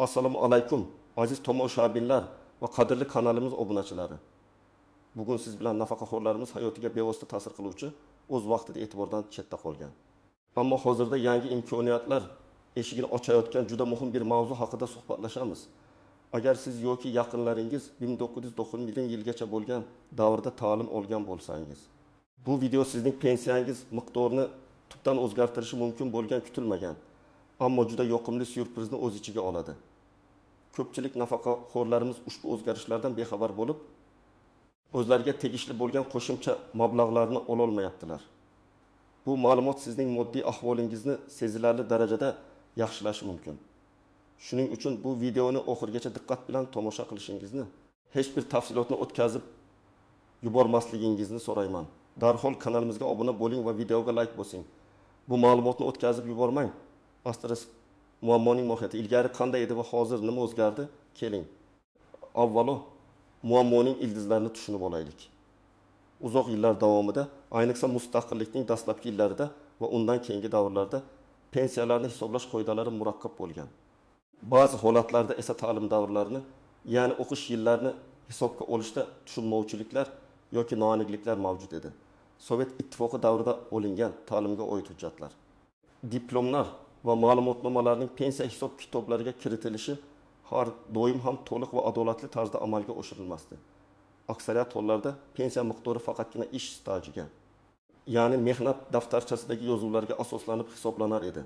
Assalomu alaykum, aziz tomoshabinlar va qadrli kanalimiz obunachilari. Bugun siz bilan nafaqaxo'rlarimiz hayotiga bevosita ta'sir qiluvchi, o'z vaqtida e'tibordan chetda qolgan, ammo hozirda yangi imkoniyatlar eshigini ochayotgan juda muhim bir mavzu haqida suhbatlashamiz. Agar siz yoki yaqinlaringiz 1990-yilgacha bo'lgan davrda ta'lim olgan bo'lsangiz, bu video sizning pensiyangiz miqdorini tubdan o'zgartirishi mumkin bo'lgan kutilmagan, ammo juda yoqimli syurprizni o'z ichiga oladi. Ko'pchilik nafaqaxo'rlarimiz ushbu o'zgarishlardan bexabar bo'lib, o'zlariga tegishli bo'lgan qo'shimcha mablag'larni ololmayaptilar. Bu ma'lumot sizning moddiy ahvolingizni sezilarli darajada yaxshilashi mumkin. Shuning uchun bu videoni oxirigacha diqqat bilan tomosha qilishingizni, hech bir tafsilotni o'tkazib yubormasligingizni so'rayman. Darhol kanalimizga obuna bo'ling va videoga like bosing. Bu ma'lumotni o'tkazib yubormang. Asterisk muammoning mohiyati ilgari qanday edi va hozir nima o'zgardi? Keling, avvalo muammoning ildizlarini tushunib olaylik. Uzoq yillar davomida, ayniqsa mustaqillikning dastlabki yillarida va undan keyingi davrlarda pensiyalarni hisoblash qoidalari murakkab bo'lgan. Ba'zi holatlarda esa ta'lim davrlarini, ya'ni o'qish yillarini hisobga olishda tushunmovchiliklar yoki noaniqliklar mavjud edi. Sovet ittifoqi davrida olingan ta'limga oid hujjatlar, diplomlar va ma'lumotnomalarning pensiya hisob kitoblariga kiritilishi har doim ham to'liq va adolatli tarzda amalga oshirilmasdi. Aksariyat hollarda pensiya miqdori faqatgina ish stajiga, ya'ni mehnat daftarchasidagi yozuvlarga asoslanib hisoblanar edi.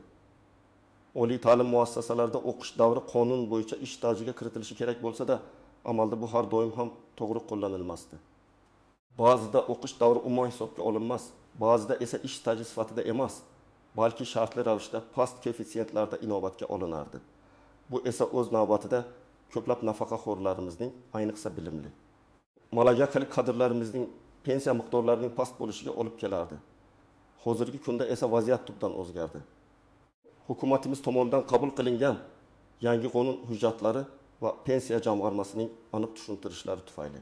Oliy ta'lim muassasalarida o'qish davri qonun bo'yicha ish stajiga kiritilishi kerak bo'lsa-da, amalda bu har doim ham to'g'ri qo'llanilmasdi. Ba'zida o'qish davri umuman hisobga olinmas, ba'zida esa ish staji sifatida emas, balki shartli ravishda past koeffitsiyentlarda inobatga olinardi. Bu esa o'z navbatida ko'plab nafaqaxo'rlarimizning, ayniqsa bilimli, malakali kadrlarimizning pensiya miqdorlarining past bo'lishiga olib kelardi. Hozirgi kunda esa vaziyat tubdan o'zgardi. Hukumatimiz tomonidan qabul qilingan yangi qonun hujjatlari va pensiya jamg'armasining aniq tushuntirishlari tufayli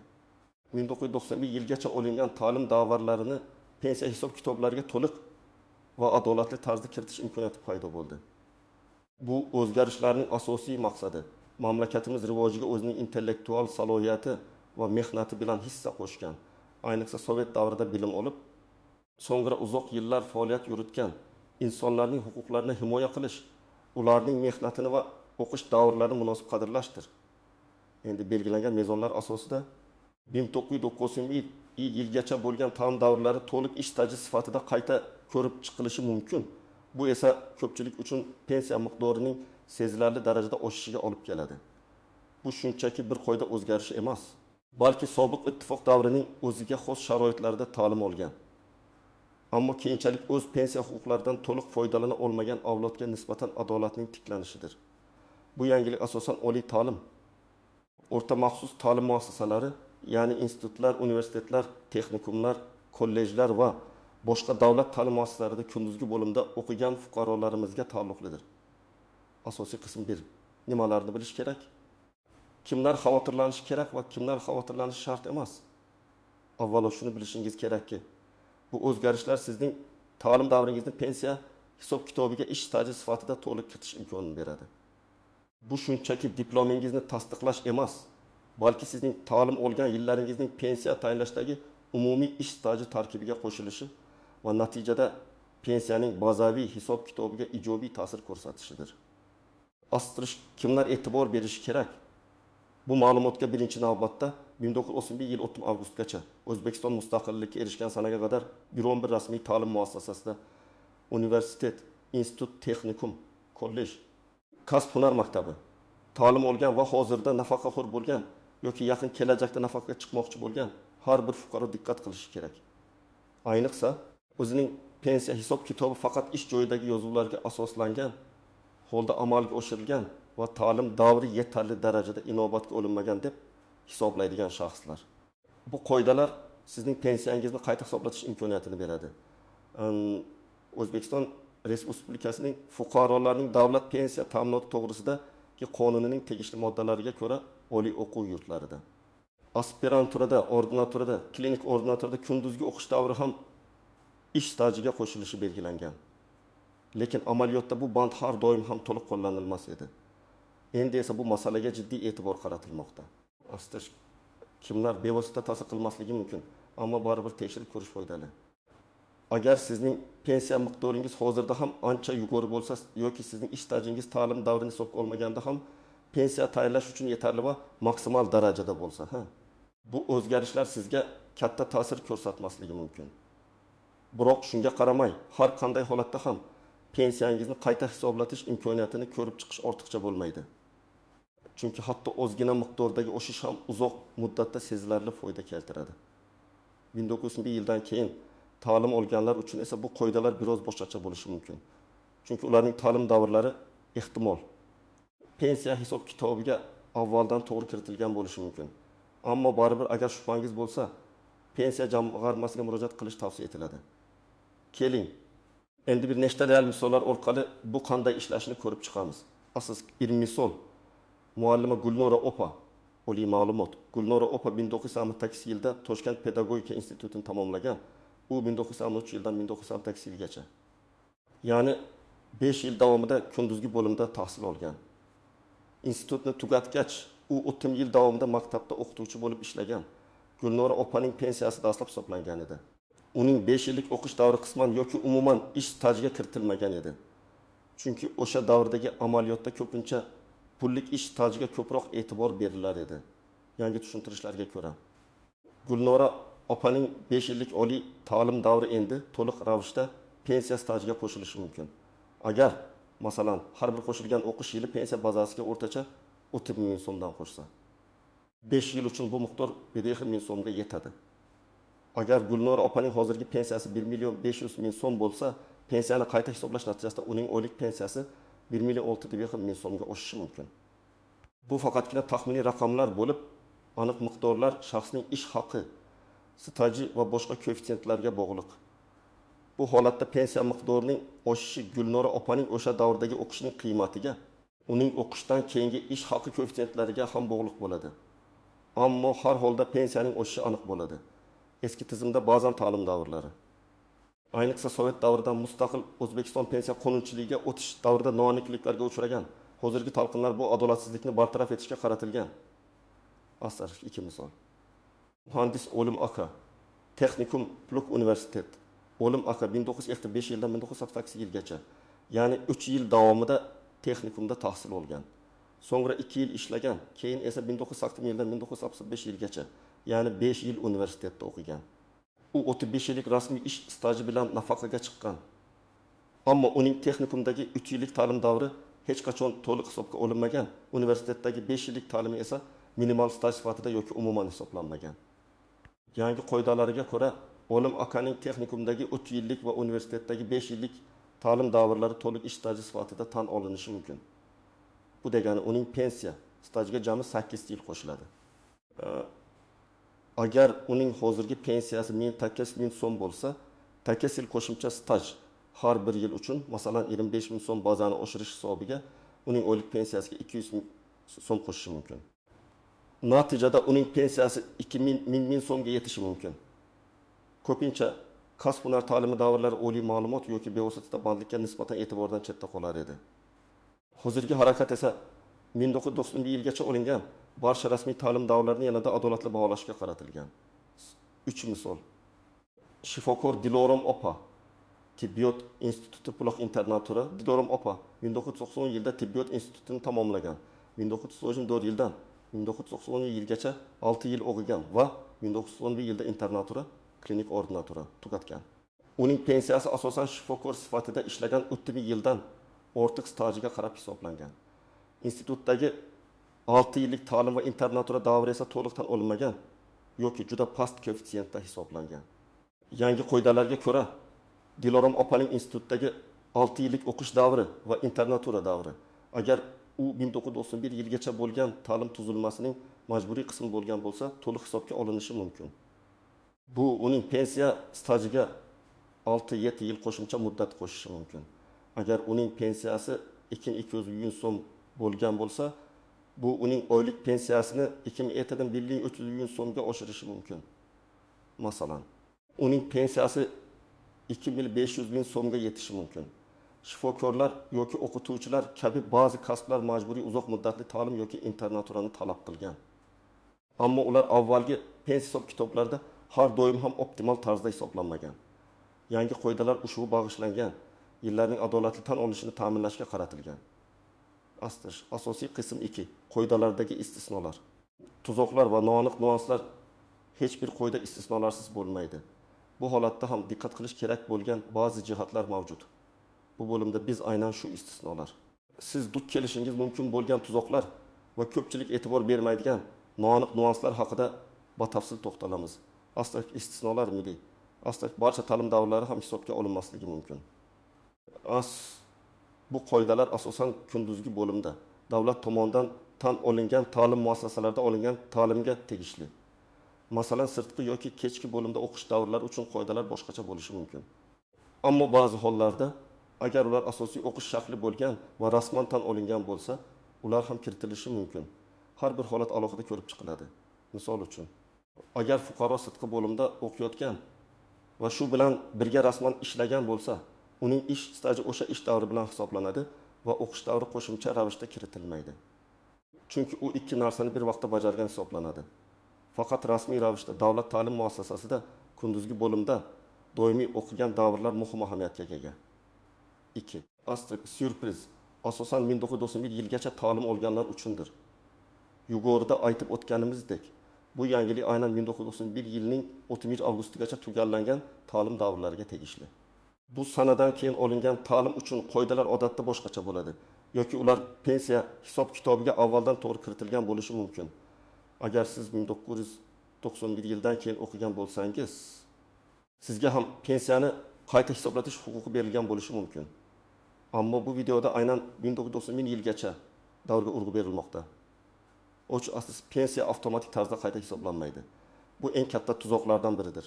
1991 yilgacha olingan ta'lim davrlarini pensiya hisob kitoblariga to'liq va adolatli tarzda kiritish imkoniyati paydo bo'ldi. Bu o'zgarishlarning asosiy maqsadi mamlakatimiz rivojiga o'zining intellektual salohiyati va mehnati bilan hissa qo'shgan, ayniqsa sovet davrida bilim olib, so'ngra uzoq yillar faoliyat yuritgan insonlarning huquqlarini himoya qilish, ularning mehnatini va o'qish davrlarini munosib qadrlashdir. Endi belgilangan mezonlar asosida 1991 yilgacha bo'lgan ta'lim davrlari to'liq ish staji sifatida qayta ko'rib chiqilishi mumkin. Bu esa ko'pchilik uchun pensiya miqdorining sezilarli darajada oshishiga olib keladi. Bu shunchaki bir qoida o'zgarishi emas, balki sobiq ittifoq davrining o'ziga xos sharoitlarida ta'lim olgan, ammo keyinchalik o'z pensiya huquqlaridan to'liq foydalana olmagan avlodga nisbatan adolatning tiklanishidir. Bu yangilik asosan oliy ta'lim, o'rta maxsus ta'lim muassasalari, ya'ni institutlar, universitetlar, texnikumlar, kollejlar va boshqa davlat ta'lim muassasalarida kunduzgi bo'limda o'qigan fuqarolarimizga taalluqlidir. Asosiy qism 1. Nimalarni bilish kerak? Kimlar xavotirlanishi kerak va kimlar xavotirlanishi shart emas? Avvalo shuni bilishingiz kerakki, bu o'zgarishlar sizning ta'lim davringizni pensiya hisob kitobiga ish staji sifatida to'liq kiritish imkonini beradi. Bu shunchaki diplomingizni tasdiqlash emas, balki sizning ta'lim olgan yillaringizning pensiya tayinlashdagi umumiy ish staji tarkibiga qo'shilishi va natijada pensiyaning bazaviy hisob kitobiga ijobiy ta'sir ko'rsatishidir. Asterisk kimlar e'tibor berishi kerak? Bu ma'lumotga birinchi navbatda 1991 yil 30 avgustgacha O'zbekiston mustaqillikka erishgan sanaga qadar biron bir rasmiy ta'lim muassasasida, universitet, institut, texnikum, kollej, kasb hunar maktabi ta'lim olgan va hozirda nafaqaxo'r bo'lgan yoki yaqin kelajakda nafaqaga chiqmoqchi bo'lgan har bir fuqaro diqqat qilishi kerak. Ayniqsa o'zining pensiya hisob kitobi faqat ish joyidagi yozuvlarga asoslangan holda amalga oshirilgan va ta'lim davri yetarli darajada inobatga olinmagan deb hisoblaydigan shaxslar. Bu qoidalar sizning pensiyangizni qayta hisoblatish imkoniyatini beradi. O'zbekiston Respublikasining fuqarolarning davlat pensiya ta'minoti to'g'risidagi qonunining tegishli moddalariga ko'ra oliy o'quv yurtlarida, aspiranturada, ordinaturada, klinik ordinaturada kunduzgi o'qish davri ham ish stajiga qo'shilishi belgilangan. Lekin amaliyotda bu band har doim ham to'liq qo'llanilmas edi. Endi esa bu masalaga jiddiy e'tibor qaratilmoqda. Aslida kimlar bevosita ta'sir qilmasligi mumkin, ammo baribir tekshirib ko'rish foydali. Agar sizning pensiya miqdoringiz hozirda ham ancha yuqori bo'lsa yoki sizning ish stajingiz ta'lim davrini hisobga olmaganda ham pensiya tayinlash uchun yetarli va maksimal darajada bo'lsa, bu o'zgarishlar sizga katta ta'sir ko'rsatmasligi mumkin. Biroq shunga qaramay, har qanday holatda ham pensiyangizni qayta hisoblatish imkoniyatini ko'rib chiqish ortiqcha bo'lmaydi. Chunki hatto ozgina miqdordagi o'shish ham uzoq muddatda sezilarli foyda keltiradi. 1901 yildan keyin ta'lim olganlar uchun esa bu qoidalar biroz boshqacha bo'lishi mumkin. Chunki ularning ta'lim davrlari ehtimol pensiya hisob kitobiga avvaldan to'g'ri kiritilgan bo'lishi mumkin. Ammo baribir agar shubhangiz bo'lsa, pensiya jamg'armasiga murojaat qilish tavsiya etiladi. Keling, endi bir nechta real misollar orqali bu qanday ishlashini ko'rib chiqamiz. Asos bir misol. Muallima Gulnora opa, oliy ma'lumot. Gulnora opa 1968 yilda Toshkent pedagogika institutini tamomlagan. U 1983 yildan 1988 yilgacha, ya'ni 5 yil davomida kunduzgi bo'limda tahsil olgan. Institutni tugatgach, u 30 yil davomida maktabda o'qituvchi bo'lib ishlagan. Gulnora opaning pensiyasi dastlab hisoblangan edi. Uning 5 yillik o'qish davri qisman yoki umuman ish stajiga kiritilmagan edi. Chunki o'sha davrdagi amaliyotda ko'pincha pullik ish stajiga ko'proq e'tibor berilar edi. Yangi tushuntirishlarga ko'ra, Gulnora opaning 5 yillik oliy ta'lim davri endi to'liq ravishda pensiya stajiga qo'shilishi mumkin. Agar, masalan, har bir qo'shilgan o'qish yili pensiya bazasiga o'rtacha 30 ming so'mdan qo'shsa, 5 yil uchun bu miqdor 1,5 ming so'mga yetadi. Agar Gulnora opaning hozirgi pensiyasi 1 million 500 ming so'm bo'lsa, pensiyani qayta hisoblash natijasida uning oylik pensiyasi 1 million 6,5 ming so'mga oshishi mumkin. Bu faqatgina taxminiy raqamlar bo'lib, aniq miqdorlar shaxsning ish haqi, staji va boshqa koeffitsiyentlarga bog'liq. Bu holatda pensiya miqdorining oshishi Gulnora opaning o'sha davrdagi o'qishining qiymatiga, uning o'qishdan keyingi ish haqi koeffitsiyentlariga ham bog'liq bo'ladi. Ammo har holda pensiyaning oshishi aniq bo'ladi. Eski tizimda ba'zan ta'lim davrlari, ayniqsa Sovet davridan mustaqil O'zbekiston pensiya qonunchiligiga o'tish davrida noaniqliklarga uchragan. Hozirgi talqinlar bu adolatsizlikni bartaraf etishga qaratilgan. Asar 2 misol. Muhandis O'lim aka, Texnikum Pluk universitet. O'lim aka 1955 yildan 1988 yilgacha, ya'ni 3 yil davomida texnikumda tahsil olgan. So'ngra 2 yil ishlagan, keyin esa 1980 yildan 1965 yilgacha, ya'ni 5 yil universitetda o'qigan. U 35 yillik rasmiy ish staji bilan nafaqaga chiqqan. Ammo uning texnikumdagi 3 yillik ta'lim davri hech qachon to'liq hisobga olinmagan. Universitetdagi 5 yillik ta'limi esa minimal staj sifatida yoki umuman hisoblanmagan. Yangi qoidalarga ko'ra, O'lim akaning texnikumdagi 3 yillik va universitetdagi 5 yillik ta'lim davrlari to'liq ish staji sifatida tan olinishi mumkin. Bu degani uning pensiya stajiga jami 8 yil qo'shiladi. Agar uning hozirgi pensiyasi 1008 ming so'm bo'lsa, 8 yil qo'shimcha staj har bir yil uchun, masalan, 25 ming so'm bazani oshirish hisobiga uning oylik pensiyasiga 200 ming so'm qo'shishi mumkin. Natijada uning pensiyasi 2000 ming so'mga yetishi mumkin. Ko'pincha kasb hunar ta'limi davrlari oliy ma'lumot yoki bevosita bandlikka nisbatan e'tibordan chetda qolar edi. Hozirgi harakat esa 1991 yilgacha olingan barcha rasmiy ta'lim davrlarini yanada adolatli baholashga qaratilgan. 3 misol. Shifokor Dilorom opa, Tibbiyot instituti Puloq internatura. Dilorom opa 1990 yilda Tibbiyot institutini tamomlagan. 1994 yildan 1990 yilgacha 6 yil o'qigan va 1991 yilda internatura, klinik ordinatura tugatgan. Uning pensiyasi asosan shifokor sifatida ishlagan 30 yildan ortiq stajiga qarab hisoblangan. Institutdagi 6 yillik ta'lim va internatura davri esa to'liq tan olinmagan yoki juda past koeffitsiyentda hisoblangan. Yangi qoidalarga ko'ra, Dilorom opaning institutdagi 6 yillik o'qish davri va internatura davri, agar u 1991 yilgacha bo'lgan ta'lim tuzilmasining majburiy qismi bo'lgan bo'lsa, to'liq hisobga olinishi mumkin. Bu uning pensiya stajiga 6-7 yil qo'shimcha muddat qo'shishi mumkin. Agar uning pensiyasi 2200 ming so'm bo'lgan bo'lsa, bu uning oylik pensiyasini 2007dan 1300 ming so'mga oshirishi mumkin. Masalan, uning pensiyasi 2500 ming so'mga yetishi mumkin. Shifokorlar yoki o'qituvchilar kabi ba'zi kasblar majburiy uzoq muddatli ta'lim yoki internaturani talab qilgan. Ammo ular avvalgi pensiya hisob kitoblarida har doim ham optimal tarzda hisoblanmagan. Yangi qoidalar ushbu bag'ishlangan yillarning adolatli tan olinishini ta'minlashga qaratilgan. Asosiy qism 2. Qoidalardagi istisnolar. Tuzoqlar va noaniq nuanslar hech bir qoida istisnolarsiz bo'lmaydi. Bu holatda ham diqqat qilish kerak bo'lgan ba'zi jihatlar mavjud. Bu bo'limda biz aynan shu istisnolar, siz duch kelishingiz mumkin bo'lgan tuzoqlar va ko'pchilik e'tibor bermaydigan noaniq nuanslar haqida batafsil to'xtalamiz. Asli istisnolar milliy, asli barcha ta'lim davrlari ham hisobga olinmasligi mumkin. Bu qoidalar asosan kunduzgi bo'limda davlat tomonidan tan olingan ta'lim muassasalarida olingan ta'limga tegishli. Masalan, sirtqi yoki kechki bo'limda o'qish davrlari uchun qoidalar boshqacha bo'lishi mumkin. Ammo ba'zi hollarda agar ular asosiy o'qish shakli bo'lgan va rasman tan olingan bo'lsa, ular ham kiritilishi mumkin. Har bir holat alohida ko'rib chiqiladi. Misol uchun, agar fuqaro sirtqi bo'limda o'qiyotgan va shu bilan birga rasman ishlagan bo'lsa, uning ish staji o'sha ish davri bilan hisoblanadi va o'qish davri qo'shimcha ravishda kiritilmaydi. Chunki u ikki narsani bir vaqtda bajargan hisoblanadi. Faqat rasmiy ravishda davlat ta'lim muassasasida kunduzgi bo'limda doimiy o'qigan davrlar muhim ahamiyatga ega. 2. Syurpriz asosan 1991 yilgacha ta'lim olganlar uchundir. Yuqorida aytib o'tganimizdek, bu yangilik aynan 1991 yilning 30 avgustigacha tugallangan ta'lim davrlariga tegishli. Bu sanadan keyin olingan ta'lim uchun qoidalar odatda boshqacha bo'ladi yoki ular pensiya hisob kitobiga avvaldan to'g'ri kiritilgan bo'lishi mumkin. Agar siz 1991 yildan keyin o'qigan bo'lsangiz, sizga ham pensiyani qayta hisoblatish huquqi berilgan bo'lishi mumkin. Ammo bu videoda aynan 1991 yilgacha davrga urg'u berilmoqda. Pensiya avtomatik tarzda qayta hisoblanmaydi. Bu eng katta tuzoqlardan biridir.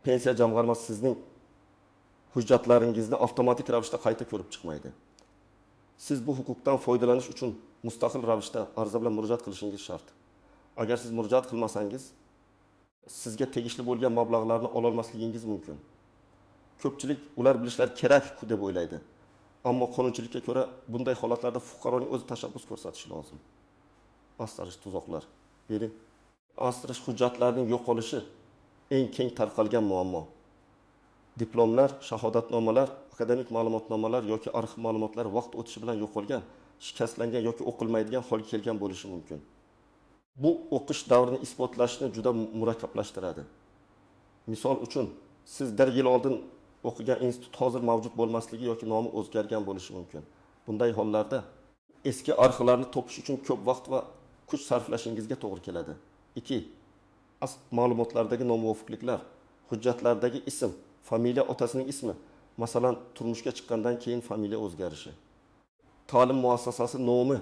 Pensiya jamg'armasi sizning hujjatlaringizni avtomatik ravishda qayta ko'rib chiqmaydi. Siz bu huquqdan foydalanish uchun mustaqil ravishda arza bilan murojaat qilishingiz shart. Agar siz murojaat qilmasangiz, sizga tegishli bo'lgan mablag'larni ololmasligingiz mumkin. Ko'pchilik ular bilishlari kerak deb o'ylaydi. Ammo qonunchilikka ko'ra bunday holatlarda fuqaroning o'zi tashabbus ko'rsatishi lozim. Astarish tuzoqlar. Biri, astarish hujjatlarining yo'qolishi eng keng tarqalgan muammo. Diplomlar, shahodatnomalar, akademik ma'lumotnomalar yoki arxiv ma'lumotlari vaqt o'tishi bilan yo'qolgan, shikastlangan yoki o'qilmaydigan holga kelgan bo'lishi mumkin. Bu o'qish davrini isbotlashni juda murakkablashtiradi. Misol uchun, siz bir yil oldin o'qigan institut hozir mavjud bo'lmasligi yoki nomi o'zgargan bo'lishi mumkin. Bunday hollarda eski arxivlarni topish uchun ko'p vaqt va kuch sarflashingizga to'g'ri keladi. 2. Ma'lumotlardagi nomuvofiqliklar, hujjatlardagi ism, familiya, otasining ismi, masalan, turmushga chiqqandan keyin familiya o'zgarishi, ta'lim muassasasi nomi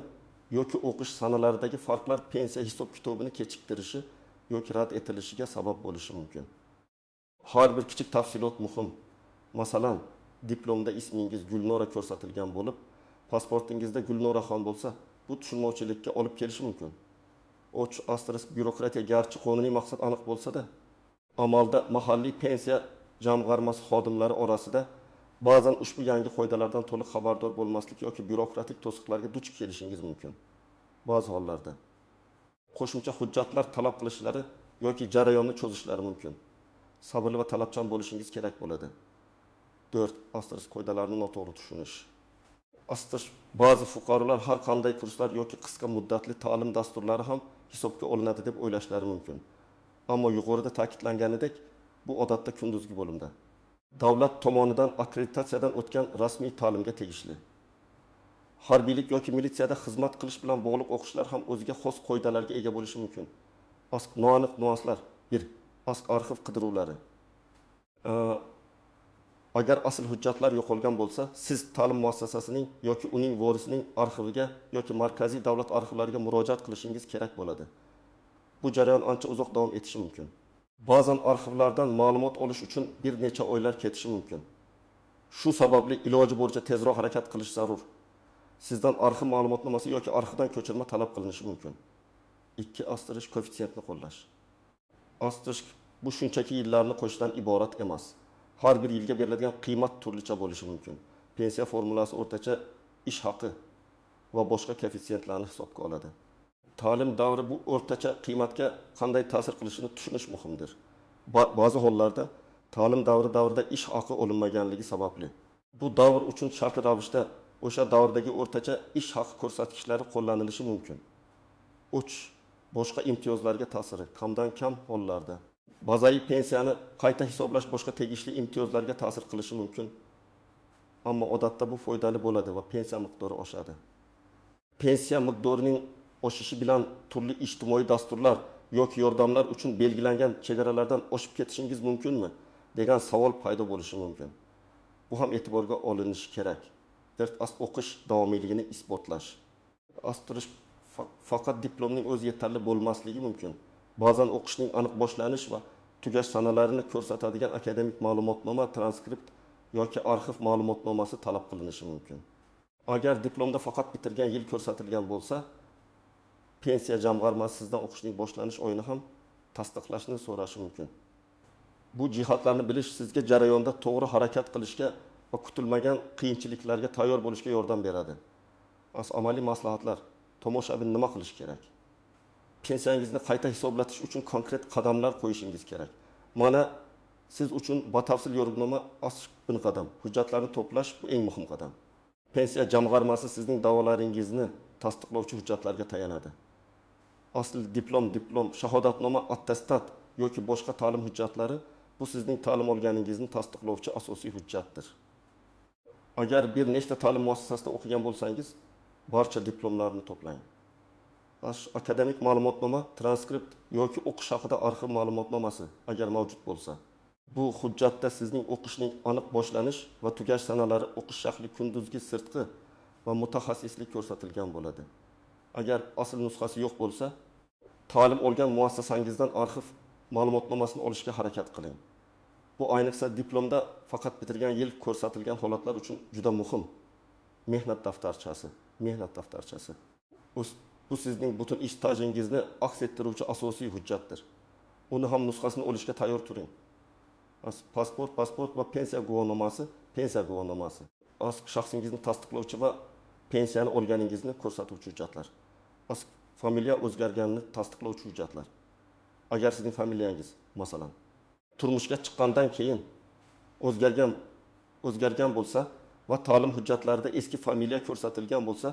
yoki o'qish sanalaridagi farqlar pensiya hisob kitobini kechiktirishi yoki rad etilishiga sabab bo'lishi mumkin. Har bir kichik tafsilot muhim. Masalan, diplomda ismingiz Gulnora ko'rsatilgan bo'lib, pasportingizda Gulnoraxon bo'lsa, bu tushunmovchilikka olib kelishi mumkin. Byurokratiya garchi qonuniy maqsad aniq bo'lsa-da, amalda mahalliy pensiya jamg'armasi xodimlari orasida ba'zan ushbu yangi qoidalardan to'liq xabardor bo'lmaslik yoki byurokratik to'siqlarga duch kelishingiz mumkin. Ba'zi hollarda qo'shimcha hujjatlar talab qilishlari yoki jarayonni cho'zishlari mumkin. Sabrli va talabchan bo'lishingiz kerak bo'ladi. 4. Qoidalarni noto'g'ri tushunish. Ba'zi fuqarolar har qanday kurslar yoki qisqa muddatli ta'lim dasturlari ham hisobga olinadi deb o'ylashlari mumkin. Ammo yuqorida ta'kidlanganidek, bu odatda kunduzgi bo'limda davlat tomonidan akkreditatsiyadan o'tgan rasmiy ta'limga tegishli. Harbiylik yoki militsiyada xizmat qilish bilan bog'liq o'qishlar ham o'ziga xos qoidalarga ega bo'lishi mumkin. Noaniq nuanslar. 1. Arxiv qidiruvlari. Agar asl hujjatlar yo'qolgan bo'lsa, siz ta'lim muassasasining yoki uning vorisining arxiviga yoki markaziy davlat arxivlariga murojaat qilishingiz kerak bo'ladi. Bu jarayon ancha uzoq davom etishi mumkin. Ba'zan arxivlardan ma'lumot olish uchun bir necha oylar ketishi mumkin. Shu sababli iloji bo'yicha tezroq harakat qilish zarur. Sizdan arxiv ma'lumotnomasi yoki arxivdan ko'chirma talab qilinishi mumkin. 2. Koeffitsiyentni qo'llash. Bu shunchaki yillarni qo'shishdan iborat emas. Har bir yilga beriladigan qiymat turlicha bo'lishi mumkin. Pensiya formulasi o'rtacha ish haqi va boshqa koeffitsiyentlarni hisobga oladi. Ta'lim davri bu o'rtacha qiymatga qanday ta'sir qilishini tushunish muhimdir. Ba'zi hollarda ta'lim davri davrida ish haqi olinmaganligi sababli bu davr uchun shartli ravishda o'sha davrdagi o'rtacha ish haqi ko'rsatkichlari qo'llanilishi mumkin. 3. Boshqa imtiyozlarga ta'siri kamdan kam hollarda bazaviy pensiyani qayta hisoblash boshqa tegishli imtiyozlarga ta'sir qilishi mumkin. Ammo odatda bu foydali bo'ladi va pensiya miqdori oshadi. Pensiya miqdorining oshishi bilan turli ijtimoiy dasturlar yoki yordamlar uchun belgilangan chegaralardan oshib ketishingiz mumkinmi degan savol paydo bo'lishi mumkin. Bu ham e'tiborga olinishi kerak. 4. O'qish davomiyligini isbotlash. Turish faqat diplomning o'zi yetarli bo'lmasligi mumkin. Ba'zan o'qishning aniq boshlanish va tugash sanalarini ko'rsatadigan akademik ma'lumotnoma, transkript yoki arxiv ma'lumotnomasi talab qilinishi mumkin. Agar diplomda faqat bitirgan yil ko'rsatilgan bo'lsa, pensiya jamg'armasi sizdan o'qishning boshlanish oyini ham tasdiqlashni so'rashi mumkin. Bu jihatlarni bilish sizga jarayonda to'g'ri harakat qilishga va kutilmagan qiyinchiliklarga tayyor bo'lishga yordam beradi. Amaliy maslahatlar. Tomoshabin nima qilish kerak? Pensiyangizni qayta hisoblatish uchun konkret qadamlar qo'yishingiz kerak. Mana siz uchun batafsil yo'riqnoma bir qadam. Hujjatlarni to'plash bu eng muhim qadam. Pensiya jamg'armasi sizning da'volaringizni tasdiqlovchi hujjatlarga tayanadi. Asl diplom, shahodatnoma, attestat yoki boshqa ta'lim hujjatlari bu sizning ta'lim olganingizni tasdiqlovchi asosiy hujjatdir. Agar bir nechta ta'lim muassasasida o'qigan bo'lsangiz, barcha diplomlarni to'plang. Akademik ma'lumotnoma, transkript yoki o'qish haqida arxiv ma'lumotnomasi agar mavjud bo'lsa, bu hujjatda sizning o'qishning aniq boshlanish va tugash sanalari, o'qish shakli, kunduzgi, sirtqi va mutaxassislik ko'rsatilgan bo'ladi. Agar asl nusxasi yo'q bo'lsa, ta'lim olgan muassasangizdan arxiv ma'lumotnomasini olishga harakat qiling. Bu ayniqsa diplomda faqat bitirgan yil ko'rsatilgan holatlar uchun juda muhim. Mehnat daftarchasi, mehnat daftarchasi. Bu sizning butun ish stajingizni aks ettiruvchi asosiy hujjatdir. Uni ham nusxasini olishga tayyor turing. Pasport va pensiya guvohnomasi, pensiya guvohnomasi. Shaxsingizni tasdiqlovchi va pensiyani olganingizni ko'rsatuvchi hujjatlar. Familiya o'zgarganini tasdiqlovchi hujjatlar. Agar sizning familiyangiz, masalan, turmushga chiqqandan keyin o'zgargan bo'lsa va ta'lim hujjatlarida eski familiya ko'rsatilgan bo'lsa,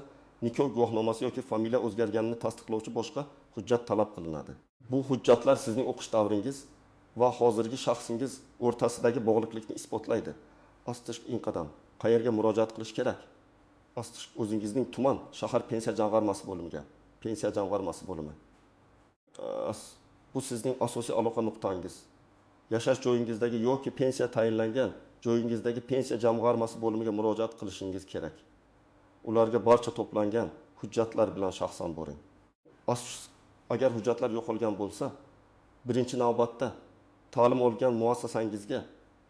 nikoh guvohnomasi yoki familiya o'zgarganini tasdiqlovchi boshqa hujjat talab qilinadi. Bu hujjatlar sizning o'qish davringiz va hozirgi shaxsingiz o'rtasidagi bog'liqlikni isbotlaydi. Eng qadam qayerga murojaat qilish kerak? O'zingizning tuman, shahar pensiya jamg'armasi bo'limiga, pensiya jamg'armasi bo'limi. Bu sizning asosiy aloqa nuqtangiz. Yashash joyingizdagi yoki pensiya tayinlangan joyingizdagi pensiya jamg'armasi bo'limiga murojaat qilishingiz kerak. Ularga barcha to'plangan hujjatlar bilan shaxsan boring. Agar hujjatlar yo'qolgan bo'lsa, birinchi navbatda ta'lim olgan muassasangizga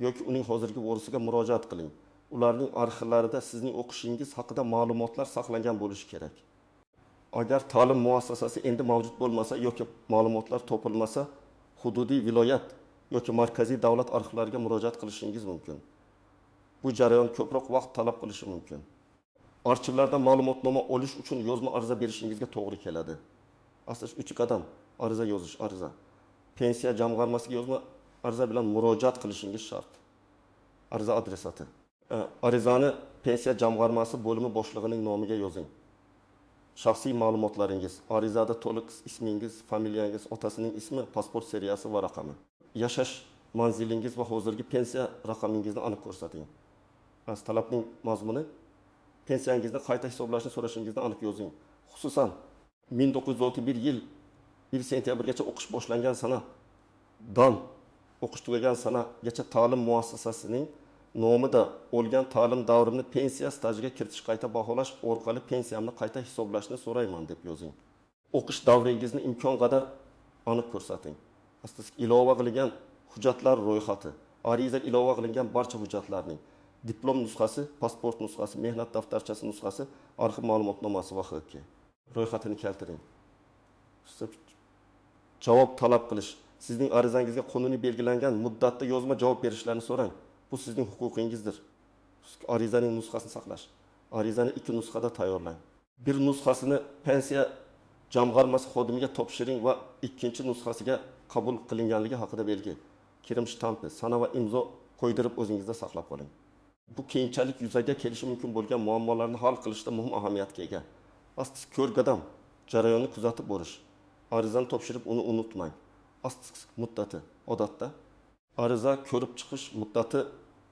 yoki uning hozirgi vorisiga murojaat qiling. Ularning arxivlarida sizning o'qishingiz haqida ma'lumotlar saqlangan bo'lishi kerak. Agar ta'lim muassasasi endi mavjud bo'lmasa yoki ma'lumotlar topilmasa, hududiy viloyat yoki markaziy davlat arxivlariga murojaat qilishingiz mumkin. Bu jarayon ko'proq vaqt talab qilishi mumkin. Arxivlardan ma'lumotnoma olish uchun yozma ariza berishingizga to'g'ri keladi. Aslida 3 qadam: ariza yozish, ariza. Pensiya jamg'armasiga yozma ariza bilan murojaat qilishingiz shart. Ariza adresati. Arizani pensiya jamg'armasi bo'limi boshlig'ining nomiga yozing. Shaxsiy ma'lumotlaringiz, arizada to'liq ismingiz, familiyangiz, otasining ismi, pasport seriyasi va raqami. Yashash manzilingiz va hozirgi pensiya raqamingizni aniq ko'rsating. Talabning mazmuni: pensiyangizni qayta hisoblashni so'rashingizni aniq yozing. Xususan, 1961 yil 1 sentyabrgacha o'qish boshlangan sanadan o'qish tugagan sanagacha ta'lim muassasasining nomida olgan ta'lim davrimni pensiya stajiga kiritish qayta baholash orqali pensiyamni qayta hisoblashni so'rayman deb yozing. O'qish davringizni imkon qadar aniq ko'rsating. Ilova qilingan hujjatlar ro'yxati, ariza ilova qilingan barcha hujjatlarning diplom nusxasi, pasport nusxasi, mehnat daftarchasi nusxasi, arxiv ma'lumotnomasi va h.k. ro'yxatini keltiring. Javob talab qilish. Sizning arizangizga qonuniy belgilangan muddatda yozma javob berishlarini so'rang. Bu sizning huquqingizdir. Arizaning nusxasini saqlash. Arizani 2 nusxada tayyorlang. Bir nusxasini pensiya jamg'armasi xodimiga topshiring va ikkinchi nusxasiga qabul qilinganligi haqida belgi, kirim shtampi, sana va imzo qo'ydirib o'zingizda saqlab qoling. Bu keyinchalik yuzaga kelishi mumkin bo'lgan muammolarni hal qilishda muhim ahamiyatga ega. Ko'rgadam jarayonni kuzatib borish. Arizani topshirib uni unutmang. Muddati odatda ariza ko'rib chiqish muddati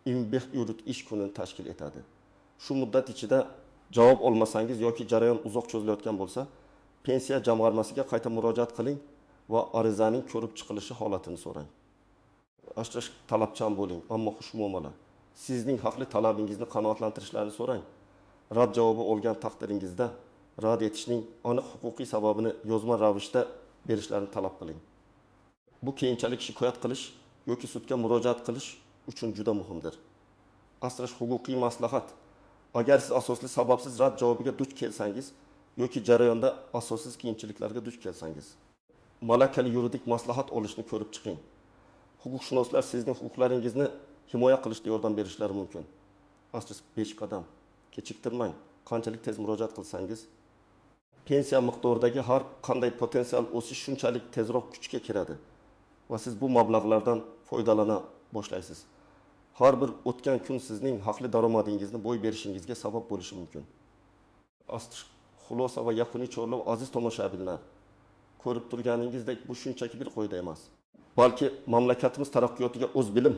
25 yurut ish kunini tashkil etadi. Shu muddat ichida javob olmasangiz yoki jarayon uzoq cho'zilayotgan bo'lsa, pensiya jamg'armasiga qayta murojaat qiling va arizaning ko'rib chiqilishi holatini so'rang. Talabchan bo'ling, ammo xushmuomala. Sizning haqli talabingizni qanoatlantirishlarini so'rang. Rad javobi olgan taqdiringizda rad etishning aniq huquqiy sababini yozma ravishda berishlarini talab qiling. Bu keyinchalik shikoyat qilish yoki sudga murojaat qilish uchun juda muhimdir. Huquqiy maslahat. Agar siz asosli sababsiz rad javobiga duch kelsangiz yoki jarayonda asossiz qiyinchiliklarga duch kelsangiz, malakali yuridik maslahat olishni ko'rib chiqing. Huquqshunoslar sizning huquqlaringizni himoya qilishda yordam berishlari mumkin. 5 qadam. Kechiktirmang. Qanchalik tez murojaat qilsangiz, pensiya miqdoridagi har qanday potensial o'sish shunchalik tezroq kuchga kiradi va siz bu mablag'lardan foydalana boshlaysiz. Har bir o'tgan kun sizning haqli daromadingizni boy berishingizga sabab bo'lishi mumkin. Xulosa va yakuniy chorlov. Aziz tomoshabinlar, ko'rib turganingizdek bu shunchaki bir qoida emas, balki mamlakatimiz taraqqiyotiga o'z bilim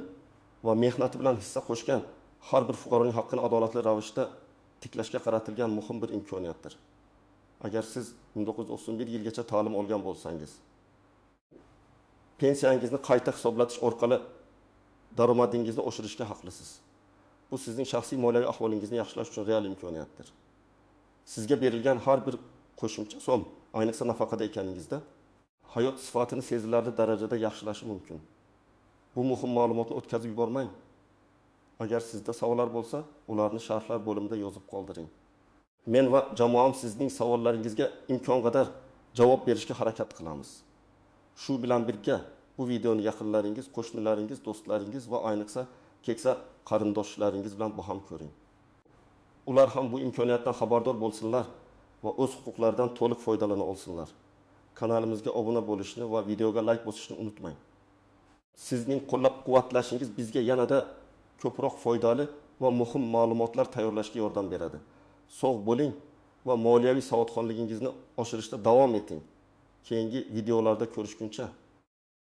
va mehnati bilan hissa qo'shgan har bir fuqaroning haqqini adolatli ravishda tiklashga qaratilgan muhim bir imkoniyatdir. Agar siz 1991 yilgacha ta'lim olgan bo'lsangiz, pensiyangizni qayta hisoblatish orqali daromadingizni oshirishga haqlisiz. Bu sizning shaxsiy moliyaviy ahvolingizni yaxshilash uchun real imkoniyatdir. Sizga berilgan har bir qo'shimcha so'm, ayniqsa nafaqada ekaningizda, hayot sifatini sezilarli darajada yaxshilashi mumkin. Bu muhim ma'lumotni o'tkazib yubormang. Agar sizda savollar bo'lsa, ularni sharhlar bo'limida yozib qoldiring. Men va jamoam sizning savollaringizga imkon qadar javob berishga harakat qilamiz. Shu bilan birga bu videoni yaqinlaringiz, qo'shnilaringiz, do'stlaringiz va ayniqsa keksa qarindoshlaringiz bilan baham ko'ring. Ular ham bu imkoniyatdan xabardor bo'lsinlar va o'z huquqlaridan to'liq foydalana olsinlar. Kanalimizga obuna bo'lishni va videoga like bosishni unutmang. Sizning qo'llab-quvvatlashingiz bizga yanada ko'proq foydali va muhim ma'lumotlar tayyorlashga yordam beradi. Sog' bo'ling va moliyaviy savodxonligingizni oshirishda davom eting. Keyingi videolarda ko'rishguncha.